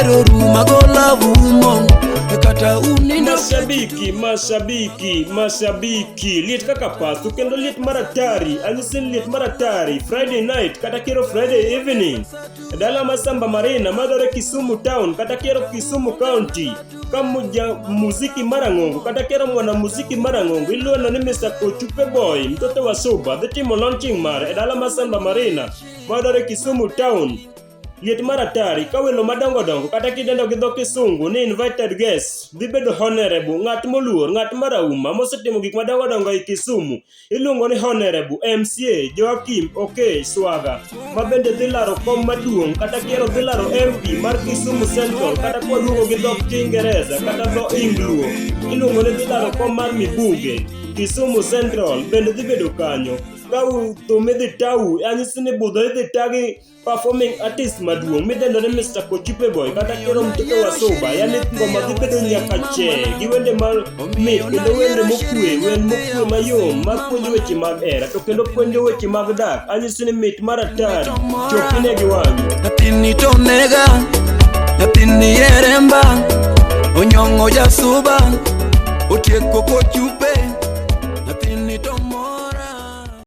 Nayiero ruma gola vumo Kata unindo Mashabiki, mashabiki, mashabiki, liet kaka pasu kendo liet maratari, anyisi ni liet maratari, Friday night kata kiro Friday evening. E dala ma Samba Marina madore Kisumu town kata kiro Kisumu county, ka muja muziki marang'ongo kata kero mwana muziki marang'ongo iluongo ni Mr. Kochupe Boy, mtoto wa Suba, dhi timo launching mare e dala ma Samba Marina madore Kisumu town. Liet mar atari ka welo madongo dongo kata kidendo gi dho kisungu ni invited guests dhi bedo honorable, ng'at moluor, ng'at marahuma mosetimo gik madongo dongo e Kisumu iluongo ni honorable MCA Joakim Okey Swaga ma bende dhi laro kom maduong' kata kiero dhi laro MP mar Kisumu Central kata kwaluongo gi dho Kiingereza kata dho Ingluo iluongo ni dhi laro kom mar Mibuge Kisumu Central bende dhi bedo kanyo ka thum idhi tau anyisi ni budho idhi tagi performing artist maduong' midendo ni Mr. Kochipe Boy kata kero mtoto wa Suba, yani ngoma dhi bedo nyaka che gi wende ma mit kendo wende mokwe, wend mokwe mayom ma puonjo weche mag hera to kendo puonjo weche mag dak. Anyisi ni mit mar atari chopine gi wang'i. Nyathini to nega Nyathini yeremba Onyong'o jasuba Otieko kochupe.